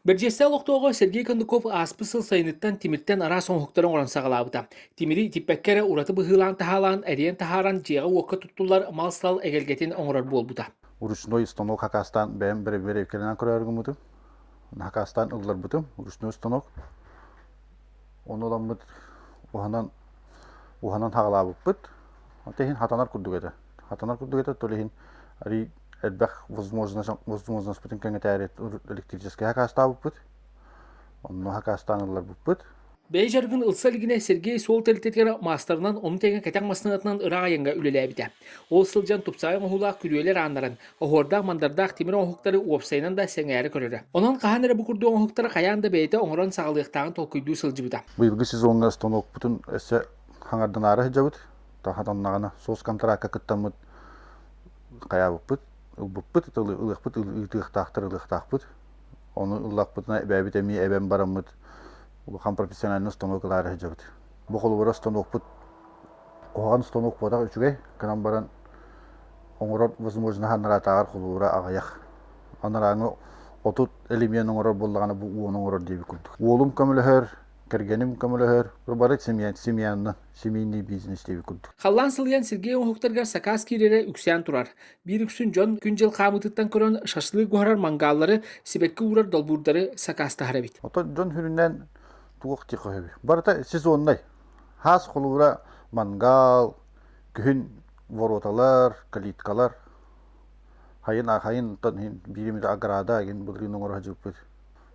Бэрдьиэстээх олохтооҕо Сергей Кондаков ааспыт сыл сайыныттан тимиртэн араас оҥоһуктары оҥорон саҕалаабыта. Тимири итиппэккэ эрэ ураты быһыылаан таһаалаан, эриэн таһааран дьиэҕэ-уокка туттуллар мал-сал эгэлгэтин оҥорор буолбута. Ручной станок хакастаан бэйэм бэрэбиэркэлэнэн көрөөрү гыммытым. Хакастаан ылларбытым ручной станок. Ону ыламмыт уһанан уһанан хаҕалаабыппыт. Оттон иһин хатанар курдук этэ. Хатанар курдук этэ, то иһин арый элбэх возможностьпытын кэҥэтээри электрическэй хакастаабыппыт. Онно хакастаан ылларбыппыт. Бэйэ дьарыгын ылса илигинэ Сергей суол тэрилтэтигэр маастарынан, ону тэҥэ кэтэх массыынатынан ыраах айаҥҥа үлэлээбитэ. Ол сылдьан тупсаҕай оҥоһуулаах күрүөлэр ааннарын, оһуордаах-мандардаах тимир оҥоһуктары уопсайынан да сэҥээрэ көрөрө. Онон хаһан эрэ бу курдук оҥоһуктары хайаан да бэйэтэ оҥорон саҕалыахтааҕын толкуйдуу сылдьыбыта. Быйылгы сезоҥҥа станокпутун өссө хаҥарданаары сылдьабыт. Хатаннаҕына соцконтракка кыттаммыт хайаабыппыт, ылбыппыт, ылыахпыт, ыытыахтаахтар ылыахтаахпыт. Ону ыллахпытына эбээбит эмиэ эбэн бараммыт улахан профессиональный станок ылаары сылдьабыт. Бу холобура станокпут куһаҕан станок буотах үчүгэй, гынан баран оҥорор возможноһа анараатааҕар холобура аҕыйах. Анарааҥы 30 элемент оҥорор буоллаҕына бу уону оҥорор диэбит курдук. Уолум көмөлөһөр, кэргэним көмөлөһөр, бары семья, семьяннан, семейный бизнес диэбит курдук. Халлаан сылыйан Сергей оҥоһуктарыгар сакаас киирэрэ үксээн турар. Биир үксүн дьон күн-дьыл хаамыытыттан көрөн шашлык буһарар мангааллары, сибэкки уурар долбуурдары сакаастаһар эбит. Оттон дьон сүрүннээн туох диэххэ сөбүй? Барыта сезоннай. Хаас холуура мангал, күһүн вороталар, калиткалар, хайын хайын биир эмит ограда игин былырыын оҥоро сылдьыбыппыт.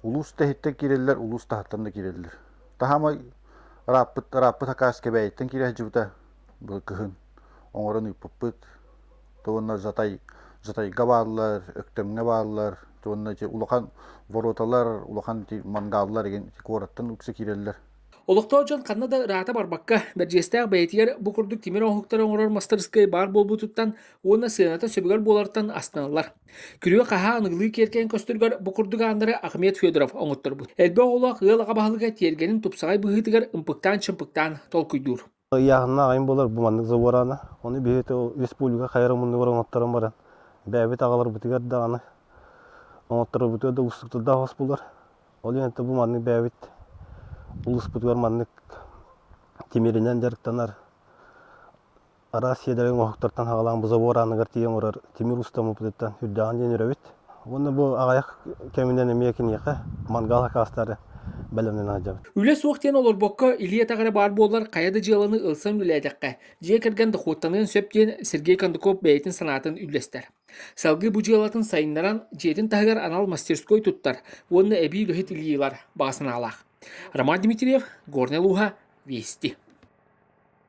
Улуус таһыттан киирэллэр, улуус таһыттан да киирэллэр. Таһаамай ырааппыт, ырааппыт акаас Кэбээйиттэн киирэ сылдьыбыта бу кыһын оҥорон ыыппыппыт. Уонна Жатай, Жатайга бааллар, Өктөмҥө бааллар, уонна ити улахан вороталар, улахан ити мангааллар игин куораттан үксэ киирэллэр. Олохтоох дьон ханна да ыраата барбакка, Бэрдьиэстээх бэйэтигэр бу курдук тимир оҥоһуктары оҥорор мастарыскыай баар буолбутуттан уонна сыаната сөбүгэр буолартан астыналлар. Күрүө-хаһаа аныгылыы киэркэйэн көстөрүгэр бу курдук ааннары Ахмед Федоров оҥотторбут. Элбэх оҕолоох ыал аҕа баһылыга тиэргэнин тупсаҕай быһыытыгар ымпыктаан-чымпыктаан толкуйдуур. Ыйааһыннаах айан буолар бу маннык забораны. Ону биһиги республика хайа муннугар оҥотторон баран бэйэбит аҕаларбытыгар даҕаны оҥотторорбутугар да уустуктардаах хос булар. Ол иһин бу маннык бэйэбит улууспутугар маннык тимиринэн дьарыктанар араас сиэдэрэй оҥоһуктартан саҕалаан бу забор ааныгар тиийэн оҥорор тимир устаммыппытыттан үрдээҕин диэн үрэбит. Уонна бу аҕыйах кэминэн эмиэ киниэхэ мангал хакаастары бэлэмнэнэ сылдьабыт. Үлэ суох диэн олорбокко, илии-атах эрэ баар буоллар, хайа да дьыаланы ылсан үлэлээтэххэ, дьиэ кэргэн дохуоттаныан сөп диэн Сергей Кондаков бэйэтин санаатын үллэстэр. Салгыы бу дьыалатын сайыннаран, дьиэтин таһыгар анал мастерской туттар уонна эбии үлэһит илии ылар баҕа санаалаах. Роман Дмитриев, Горнай улууһа, Вести.